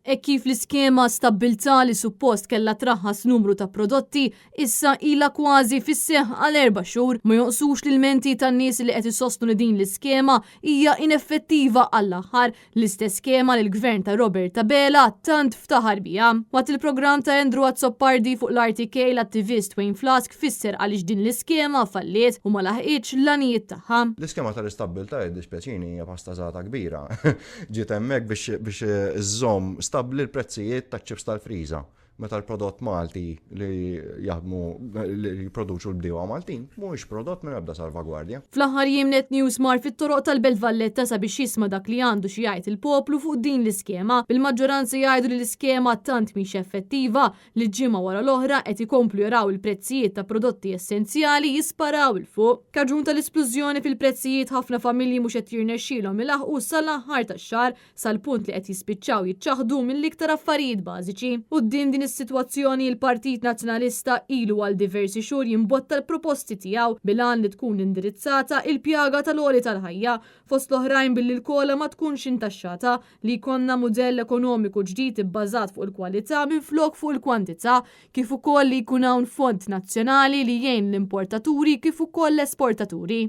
Hekk kif l-iskema Stabbiltà li suppost kellha traħħas numru ta' prodotti issa ilha kważi fis-seħħ għal erba' xhur, ma jonqsux l-ilmenti tan-nies li qed isostnu li din l-iskema hija ineffettiva għall-aħħar, l-istess skema li l-Gvern ta' Robert Abela tant ftaħar biha. Waqt il-programm ta' Andrew Azzopardi fuq l-RTK l-attivist Wayne Flask fisser għaliex din l-iskema falliet u ma laħqitx l-għanijiet tagħha. L-iskema tal-istabbiltà, jiddispjaċini, hija pastażata kbira. Ġiet hemmhekk biex iżżomm stabbli l-prezzijiet taċ-ċips tal-friża. Meta l-prodott Malti li jaħdmu li jipproduċu l-bdiewa Maltin mhuwiex prodott minn ebda salvagwardja. Fl-aħħar jiem Net News mar fit-toroq tal-Belt Valletta sabiex jisma' dak li għandu xi jgħid il-poplu fuq din l-iskema, bil-maġġoranza jgħidu li l-iskema tant mhix effettiva li ġimgħa wara l-oħra qed ikomplu jaraw il-prezzijiet ta' prodotti essenzjali jisparaw 'il fuq. Kaġun tal-isplużjoni fil-prezzijiet ħafna familji mhux qed jirnexxielhom ilaħħqu sal-aħħar tax-xahar sal-punt li qed jispiċċaw jiċċaħħdu mill-iktar affarijiet bażiċi. Quddiem din is-sitwazzjoni il-Partit Nazzjonalista ilu għal diversi xhur jimbotta l-proposti tiegħu bil-għan li tkun indirizzata il-pjaga tal-għoli tal-ħajja fost l-oħrajn billi l-kola ma tkunx intaxxata, li jkollna mudell ekonomiku ġdid ibbażat fuq il-kwalità minflok fuq il-kwantità, kif ukoll li jkun hawn fond nazzjonali li jgħin l-importaturi kif ukoll l-esportaturi.